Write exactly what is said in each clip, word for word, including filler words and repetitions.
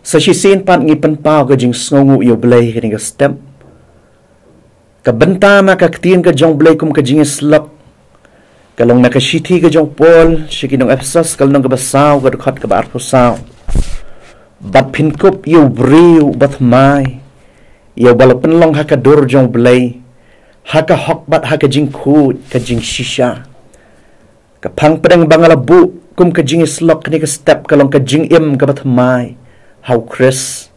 Sa shisien pat ngi pynpaw ka jingsngewnguh ïa U Blei ha kane ka step. Ka bynta na ka ktien ka jong U Blei kum ka jingïasyllok ka long na ka shithi ka jong u Paul sha ki nong Ephesos, ka lynnong kaba saw, ka dkhot kaba arphew saw. Bad phin kup ïa u briew uba thymmai, ïa uba la pynlong ha ka dur jong U Blei, ha ka hok bad ha ka jingkhuid ka jingshisha. Ka phang pdeng ba nga la buh kum ka jingïasyllok kane ka step ka long ka jingim kaba thymmai ha U Khrist.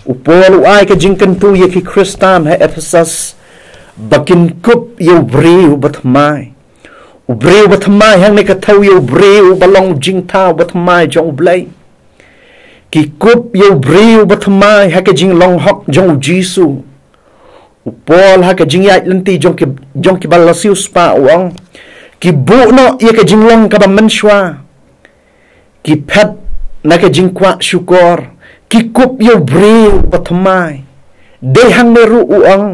U Paul u ai ka jingkyntu ïa ki Khristan ha Ephesos ba kin kup ïa u briew uba thymmai. U briew uba thymmai hangne ka thew ïa u briew uba long u jingthaw uba thymmai jong U Blei. Ki kup ïa u briew uba thymmai ha ka jinglong hok jong U Jisu. U Paul ha ka jingïaid lynti jong ki, jong kiba la siewspah u ong, ki buh noh ïa ka jinglong kaba mynshuwa. Ki phet na ka jingkwah shukor. Ki kup ïa u briew uba thymmai. Dei hangne ruh u ong,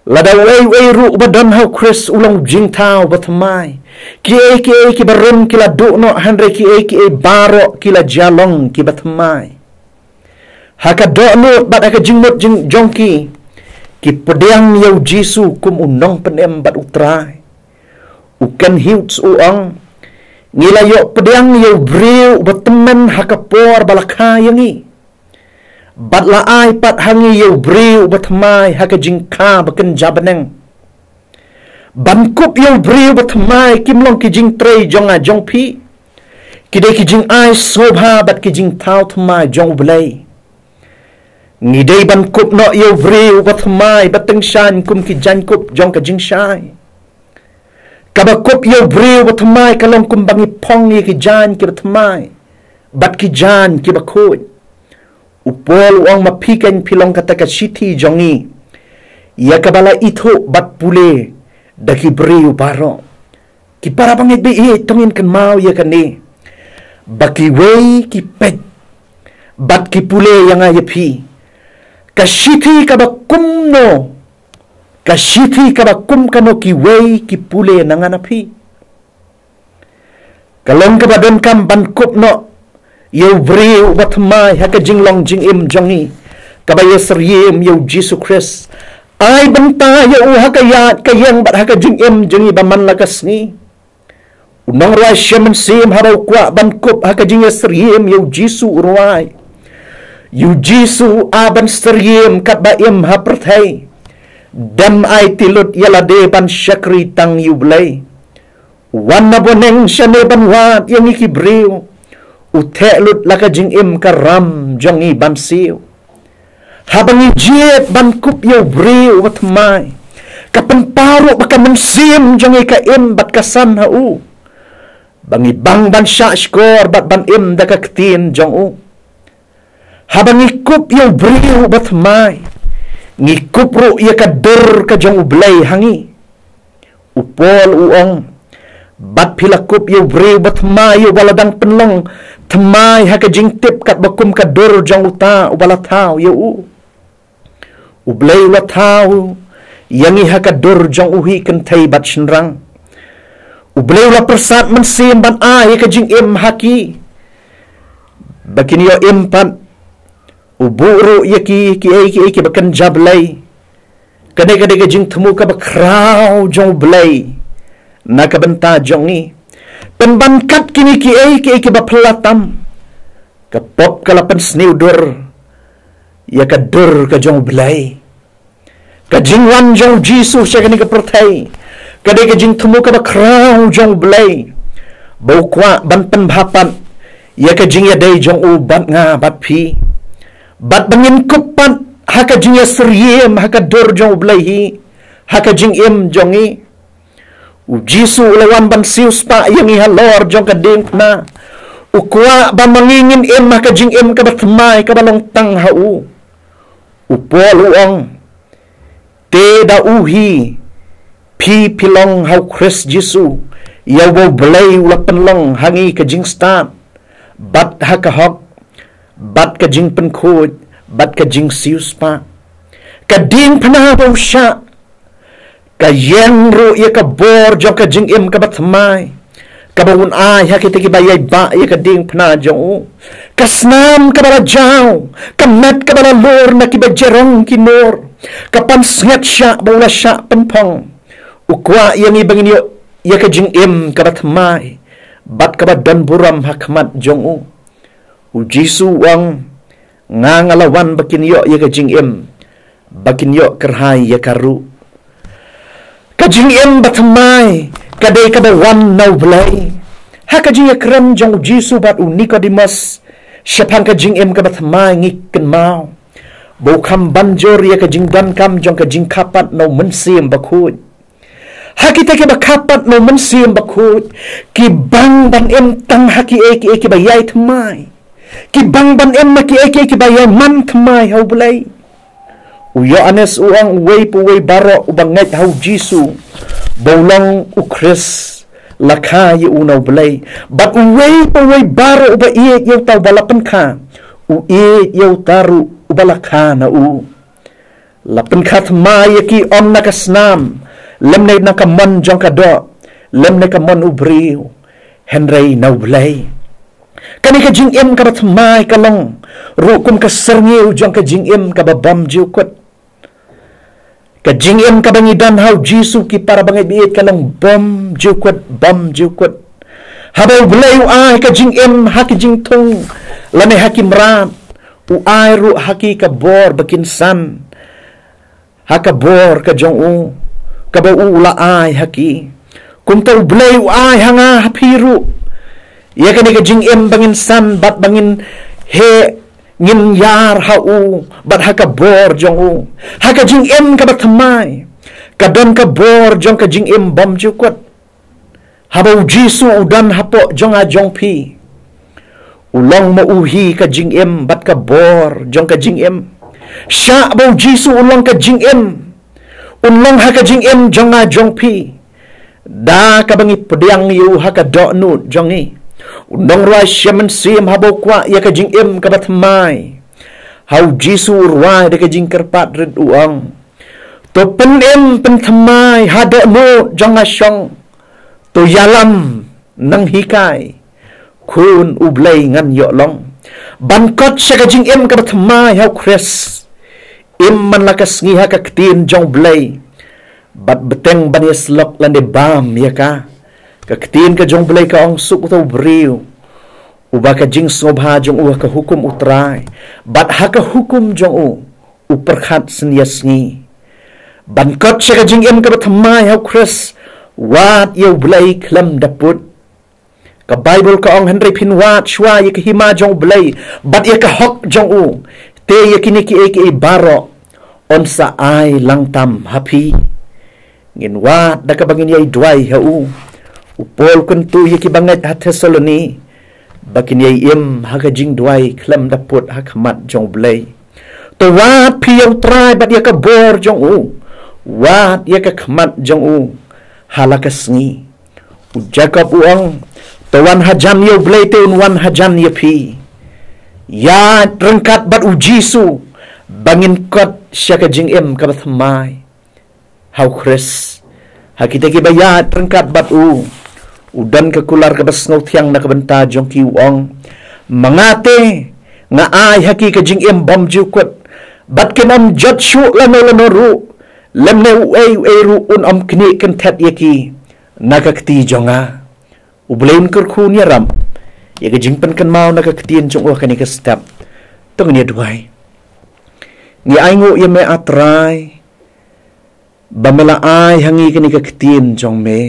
lada uei uei ruh uba don ha U Khrist u long u jingthaw uba thymmai. Kiei kiei kiba rim ki la duh noh, hynrei kiei kiei baroh ki la jia long kiba thymmai. Ha ka dohnud bad ha ka jingmut jing, jong ki, ki pdiang ïa U Jisu kum U Nongpynim bad U Trai. U Ken Hughes u ong, ngi la ïoh pdiang ïa u briew uba tymmen ha ka por ba la kha ïa ngi. Bad la ai pat ha ngi ïa u briew uba thymmai ha ka jingkha ba kynja bneng. Ban kup ïa u briew uba thymmai kim long ki jingtrei jong nga jong phi. Ki dei ki jingai sngewbha bad ki jingthaw thymmai jong U Blei. Ngi dei ban kup noh ïa u briew uba thymmai ba tyngshaiñ kum ki jaiñkup jong ka jingshai. Kaba kup ïa u briew uba thymmai ka long kumba ngi phong ïa ki jaiñ kiba thymmai bad ki jaiñ kiba khuid. U Paul u ong, ma phi kein phi long kata ka shithi jong ngi, ïa kaba la ithuh bad pule da ki briew baroh. Ki para bangeit baieit, to ngin kynmaw ïa kane, ba kiwei ki peit bad ki pule ïa nga ïa phi. Ka shithi kaba kumno, ka shithi kaba kum kano kiwei ki pule na nga na phi. Ka long kaba donkam ban kup noh ïa u briew uba thymmai ha ka jinglong jingim jong ngi, kaba ïasyriem ïa U Jisu Khrist. Ai bynta ïa u ha ka ïaid ka ïeng bad ha ka jingim jong ngi ba man la ka sngi. U nongrwai shimet mynsiem haba u kwah ban kup ha ka jingïasyriem ïa U Jisu u rwai, ïa U Jisu a ban syriem katba im ha pyrthei. Dem aiti lut ïa lade ban shakri tang ïa U Blei. U wan na bneng shane ban wad ïa ngi ki briew. U theh lut la ka jingim ka ram jong ngi ban siew. Haba ngi jied ban kup ïa u briew uba thymmai, ka pynpaw ruh ba ka mynsiem jong ngi ka im bad ka san ha u, ba ngi bang ban shah shkor bad ban im da ka ktien jong u. Haba ngi kup ïa u briew uba thymmai, ngi kup ruh ïa ka dur ka jong U Blei ha ngi. U Paul u ong, bad phi la kup ïa u briew uba thymmai, ïa uba la dang pynlong thymmai ha ka jingtip katba kum ka dur jong uta uba la thaw ïa u. U Blei u la thaw ïa ngi ha ka dur jong u hi kynthei bad shynrang. U Blei u la pyrsad mynsiem ban ai ïa ka jingim ha ki, ba kin ïoh im pat. U buh ruh ïa ki kiei kiei kiba kynja blei. Kane ka dei ka jingthmu kaba khraw jong U Blei na ka bynta jong ngi. Pynban kat kine kiei kiei kiba phylla tam, ka pop ka la pynsniew dur ïa ka dur ka jong U Blei. Ka jingwan jong U Jisu sha kane ka pyrthei ka dei ka jingthmu kaba khraw jong U Blei, ba u kwah ban pynbha pat ïa ka jingïadei jong u bad nga bad phi. Bad ba ngin kup pat ha ka jingïasyriem ha ka dur jong U Blei hi ha ka jingim jong ngi. U Jisu u la wan ban siewspah ïa ngi halor jong ka diengphna. U kwah ba ma ngi ngin im ha ka jingim kaba thymmai kaba long tang ha u. U Paul u ong, te da u hi phi phi long ha U Khrist Jisu, ïa uba U Blei u la pynlong ha ngi ka jingstad bad ha ka hok bad ka jingpynkhuid bad ka jingsiewspah. Ka diengphna ba u shah ka ïeng ruh ïa ka bor jong ka jingim kaba thymmai kaba un ai ha kita kiba ïai bah ïa ka diengphna jong u. Ka snam kaba la jaw, ka met kaba la lur na kiba jerong ki nur, ka pansngiat shah ba u la shah pynphong. U kwah ïa ngi ba ngin ïoh ïa ka jingim kaba thymmai bad kaba don burom ha khmat jong u. U Jisu u ong, nga nga la wan ba kin ïoh ïa ka jingim, ba kin ïoh kyrhai ïa ka ruh. Ka jingim ba thymmai ka dei kaba wan na U Blei. Ha ka jingïakren jong U Jisu bad u Nikodemos shaphang ka jingim kaba thymmai, ngi kynmaw ba u kham ban jur ïa ka jingdonkam jong ka jingkha pat na U Mynsiem Bakhuid. Ha kita kiba kha pat na U Mynsiem Bakhuid, ki bang ban im tang ha kiei kiei kiba ïai thymmai. Ki bang ban im ha kiei kiei kiba ïai man thymmai ha U Blei. U Ïoannis u ong, uwei pa uwei baroh uba ngeit ha U Jisu ba u long U Khrist, la kha ïa u na U Blei. Bad uwei pa uwei baroh uba ïeit ïa uta uba la pynkha, u ïeit ïa uta ruh uba la kha na u. La pynkha thymmai ïa ki, ym na ka snam, lymne na ka mon jong ka doh, lymne ka mon u briew, hynrei na U Blei. Kane ka jingim kaba thymmai ka long ruh kum ka syrngiew jong ka jingim kaba bym ju kut. Ka jingim kaba ngi don ha U Jisu, ki para bangeit baieit, ka long bym ju kut, bym ju kut. Haba U Blei u ai ka jingim ha ka jingthung lane ha ki mrad, u ai ruh ha ki ka bor ba kin san ha ka bor ka jong u, kaba u la ai ha ki. Kumta U Blei u ai ha nga ha phi ruh ïa kane ka jingim ba ngin san bad ba ngin heh, ngin ïar ha u bad ha ka bor jong u. Ha ka jingim kaba thymmai ka don ka bor jong ka jingim bym ju kut. Haba U Jisu u don hapoh jong nga jong phi, u long ma u hi ka jingim bad ka bor jong ka jingim. Shah ba U Jisu u long ka jingim, un long ha ka jingim jong nga jong phi. Da kaba ngi pdiang ïa u ha ka dohnud jong ngi, u nongrwai shiah mynsiem haba u kwah ïa ka jingim kaba thymmai, ha U Jisu u rwai da ka jingkyrpad rit, u ong, to pynim pynthymmai ha dohnud jong nga shong. To ïalam nanghikai, khun U Blei ngan ïoh long. Ban kot sha ka jingim kaba thymmai ha U Khrist, im man la ka sngi ha ka ktien jong U Blei bad bteng ban ïasyllok lane bam ïa ka. Ka ktien ka jong U Blei ka ong, suk uta u briew uba ka jingsngewbha jong u ha ka hukum U Trai bad ha ka hukum jong u u pyrkhat synñia sngi. Ban kot sha ka jingim kaba thymmai ha U Khrist, wad ïa U Blei khlem da put. Ka Baibl ka ong, hynrei phin wad shuwa ïa ka hima jong U Blei bad ïa ka hok jong u, te ïa kine kiei kiei baroh yn sa ai lang tam ha phi. Ngin wad da kaba ngin ïai duwai ha u. U Paul u kyntu ïa ki bangeit ha Thessaloni ba kin ïai im ha ka jingduwai khlem da put ha khmat jong U Blei. To wad phi ïa U Trai bad ïa ka bor jong u. Wad ïa ka khmat jong u ha la ka sngi. U Jakob u ong, to wan hajan ïa U Blei te un wan hajan ïa phi. Ïaid ryngkat bad U Jisu ba ngin kot sha ka jingim kaba thymmai ha U Khrist. Ha kita kiba ïaid ryngkat bad u, u don ka kular kaba sngewthiang na ka bynta jong ki, u ong, ma nga te nga ai ha ki ka jingim bymjukut, bad kin ym jot shuh lano lano ruh, lymne uei uei ruh un ym knieh kynthet ïa ki na ka kti jong nga. U Blei un kyrkhu, un ïarap ïa ka jingpynkynmaw na ka ktien jong u ha kane ka step. To ngin ïa duwai. Ngi ainguh ïa me, A Trai, ba me la ai ha ngi kane ka ktien jong me.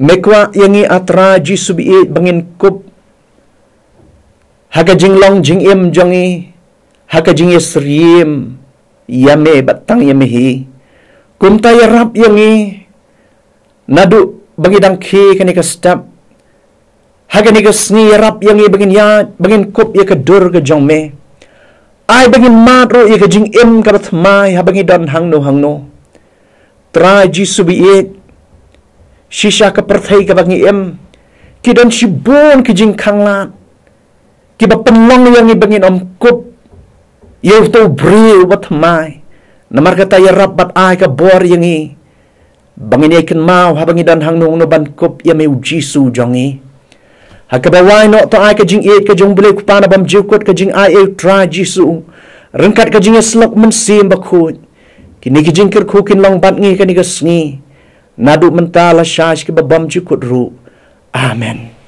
Me kwah ïa ngi, A Trai Jisu baieit, ba ngin kup ha ka jinglong jingim jong ngi ha ka jingïasyriem ïa me bad tang ïa me hi. Kumta ïarap ïa ngi naduh ba ngi dang khie kane ka step. Ha kane ka sngi ïarap ïa ngi ba ngin ïaid, ba ngin kup ïa ka dur ka jong me. Ai ba ngin mad ruh ïa ka jingim kaba thymmai haba ngi don hangno hangno. Trai Jisu baieit, shisha ka pyrthei kaba ngi im, ki don shibun ki jingkhanglad kiba pynlong ïa ngi ba ngin ym kup ïa uto u briew uba thymmai. Namar kata ïarap bad ai ka bor ïa ngi ba ngin ïai kynmaw haba ngi don hangno hangno ban kup ïa me, U Jisu jong ngi. Ha kaba wai noh to ai ka jingïeit ka jong U Blei Kpa na bymjukut, ka jingaiei U Trai Jisu, ryngkat ka jingïasyllok Mynsiem Bakhuid. Kine ki jingkyrkhu kin long bad ngi kane ka sngi, naduh mynta lashai sha kiba bymjukut ruh. Amen.